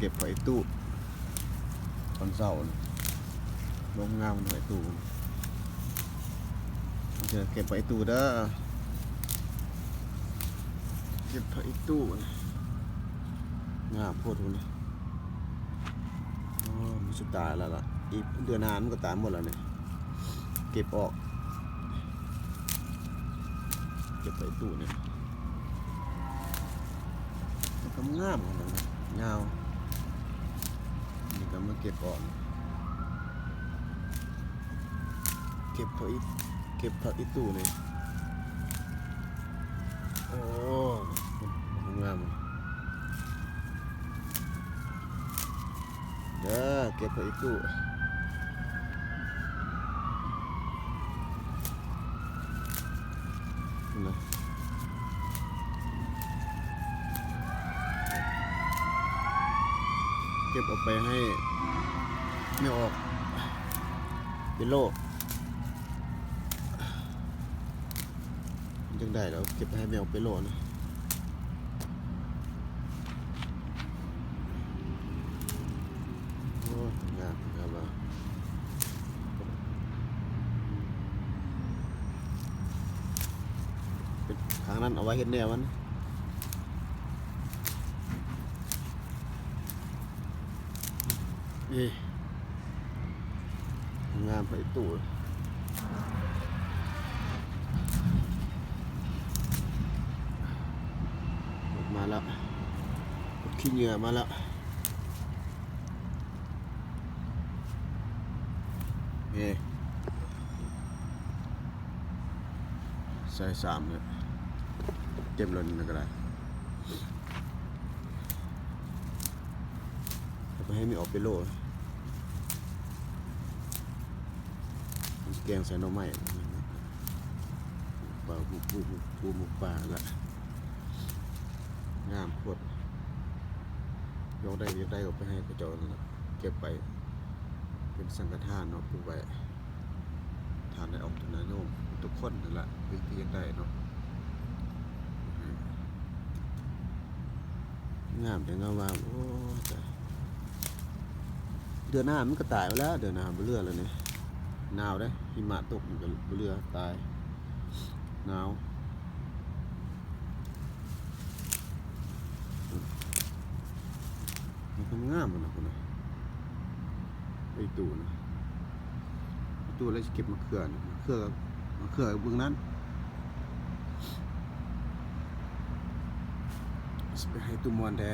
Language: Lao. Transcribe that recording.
ເກັບຜັກອີ່ຕູ້ຕອນເຊົ້ານີ້ ລົງງາມຜັກອີ່ຕູ້. ເກັບຜັກອີ່ຕູ້ເດີ ເກັບຜັກອີ່ຕູ້ ງາມໂພດພຸ້ນນະ. ໂອ້ ມັນຊິຕາຍແລ້ວລະ ອີກເດືອນໜ້າມັນກໍຕາຍໝົດແລ້ວນີ້. ເກັບອອກ ເກັບໃສ່ຕູ້ນີ້ ມັນກໍງາມຂະໜາດນັ້ນ ຍາວ. ນີ້ກໍມາເກັບອອກ ເກັບເຂົ້າອີກ ເກັບເຂົ້າອີກຕູ້ນີ້. ໂອ້ ງາມເດີ ເກັບເຂົ້າອີກຕູ້ນະ. ເກັບເອົາໄປໃຫ້ແມ່ອອກເປໂລ. ຈັ່ງໃດແລ້ວເກັບໃຫ້ແມວໄປໂລດນະ. ໂອ້ ງາມ ງາມວ່າ ເປັນທາງນັ້ນເອົາໄວ້ເຮັດແນວມັນ. ນີ້ ງາມໄປຕູ້ ລົດມາແລ້ວ ລົດຂີ້ເຫຍື້ອມາແລ້ວ. ນີ້ ໃສ່ສາມເລີຍ ເຕັມແລ້ວນີ້ກໍໄດ້. ເອົາໄປໃຫ້ແມ່ອອກເປໂລ ແກງໃສ່ໜໍ່ໄມ້ ປາ ປູ ປູ ປູໝູປ່າລະ ງາມໂພດ. ຢາກໄດ້ ຢາກໄດ້ກໍໄປໃຫ້ເຂົາເຈົ້ານັ້ນແຫຼະ ເກັບໄວ້ເປັນສັງກະທານເນາະ ປູກໄວ້. ທ່ານໄດ້ອອກທຸກນາໂຍມທຸກຄົນນັ້ນລະ ທີ່ ທີ່ຢາກໄດ້ເນາະ. ງາມແຕ່ງາມວ່າ ໂອ້ຍ ຕາຍ ເດືອນໜ້າມັນກໍຕາຍແລ້ວ ເດືອນໜ້າບໍ່ເຫຼືອແລ້ວນີ້. ໜາວເດ້ ຫິມະຕົກມັນກໍບໍ່ເຫຼືອ ຕາຍ ໜາວ. ມັນງາມໆ ພຸ້ນນະ ພຸ້ນນະ ໄອ້ຕູ້ນະ ຕູ້ແລ້ວຊິເກັບມະເຂືອນະ ມະເຂືອ ມະເຂືອເບື້ອງນັ້ນ ຊິໄປໃຫ້ຕູ້ມ່ວນແດ່.